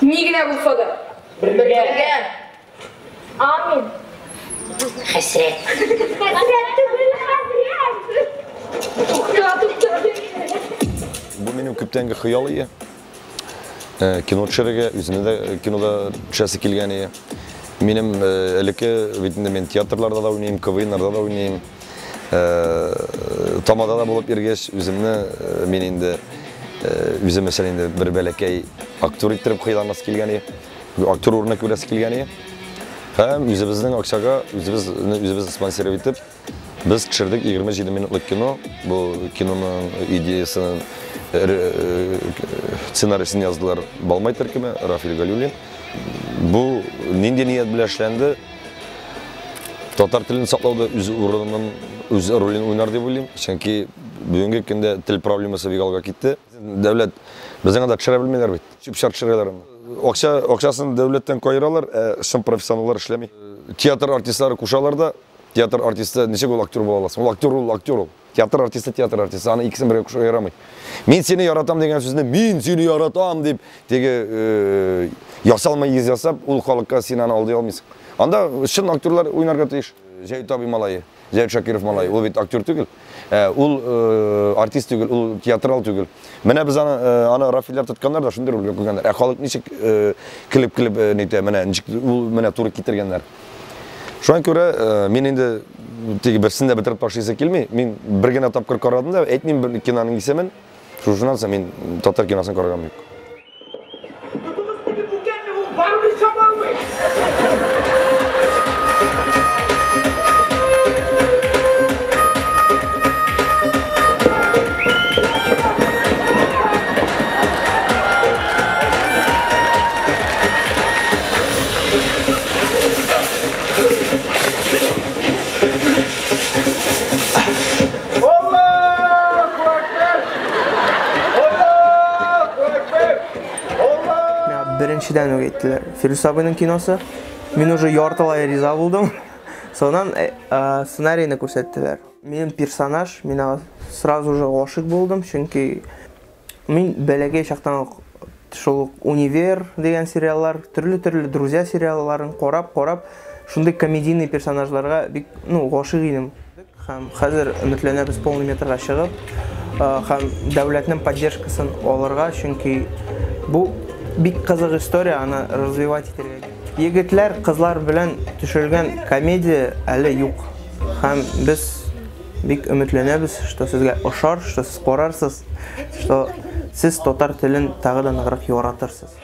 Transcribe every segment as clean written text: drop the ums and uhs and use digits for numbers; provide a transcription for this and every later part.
Ни генә булса да. Бергә. Амин. Хәсрәт. Хәсрәт түгел, хәзрәт. Тукта, тукта. Бу минем күптәнге хыял ие. Кино төшерергә, үземне дә кинода төшәсе килгән ие. Минем элекке бит инде мин театрларда да уйныйм, КВНнарда да уйныйм. Тамада да булып йөргәч, үземне мин инде үзем өчен инде бер бәләкәй актер иттереп хыялланасы килгән ие. Актер урынына күрәсе килгән ие. Һәм үзебезнең акчага үзебезне үзебез спонсировать итеп, без төшердек 27 минутлык кино. Бу киноның идеясын, сценарийсын яздылар Балмай төркеме, Рафил Галиуллин. Бу нинди ният белән эшләнде? Татар телен саклауда үз урынын, үз ролен уйнар дип уйлыйм. Чөнки бүгенге көндә тел проблемасы бик алга китте. Дәүләт безнең анда төшерә белмиләр бит. Чүп-чар төшерәләр аны. Акча, акчасын дәүләттән каералар, ә чын профессионаллар эшләми. Театр артистлары кушалар да, театр артисты ничек ул актер була аласың? Ул актер ул, актер ул. Театр артисты, театр артисты, аны икесен бергә кушарга ярамый. Мин сине яратам дигән сүзне мин сине яратам дип теге ясалма йөз ясап, ул халыкка син аны алдый алмыйсың. Анда чын актерлар уйнарга тиеш. Җәвит абый малае, Җәвит Шакиров малае, ул бит актер түгел. Ул артист түгел, ул театрал түгел. Менә без аны, аны Рафилләр тотканнар да шундый рольгә куйганнар. Ә халык ничек килеп-килеп нитә, менә ничек ул менә туры китергәннәр. Шуңа күрә мин инде теге берсен дә бетереп ташлыйсы килми. Мин бер генә тапкыр карадым да, әйтмим бер киноның исемен. Шушыннан соң мин татар киносын караган юк. Тотыгыз теге бүкәнне, ул бармый, чаба алмый. Беренчедән үк әйттеләр. Филүс абыйның киносы. Мин уже яртылай риза булдым. Сонан сценарийны күрсәттеләр. Минем персонаж, мин аңа сразу же гашыйк булдым, чөнки мин бәләкәй чактан ук шул ук Универ дигән сериаллар, төрле-төрле Друзья сериалларын карап-карап, шундый комедийный персонажларга бик, ну, гашыйк идем. Һәм хәзер өметләнәбез полный метрга чыгып, һәм дәүләтнең поддержкасын алырга, чөнки бу бик кызык история, аны развивать итәргә. Егетләр, кызлар белән төшерелгән комедия әле юк. Һәм без бик өметләнәбез, что сезгә ошар, что сез карарсыз, что сез татар телен тагы да ныграк яратырсыз.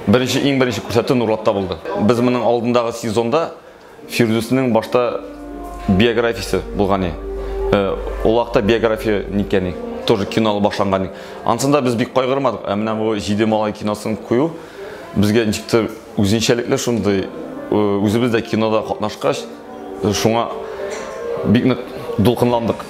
Беренче, иң беренче күрсәтү Нурлатта булды. Без моның алдындагы сезонда Фирдүснең башта биографиясе булган иде. Ул вакытта биография ниткән иде, тоже кинолы башланган иде. Ансында без бик кайгырмадык. Ә менә бу Җиде малай киносын кую безгә ничектер үзенчәлекле шундый, үзебез дә кинода катнашкач, шуңа бик нык дулкынландык.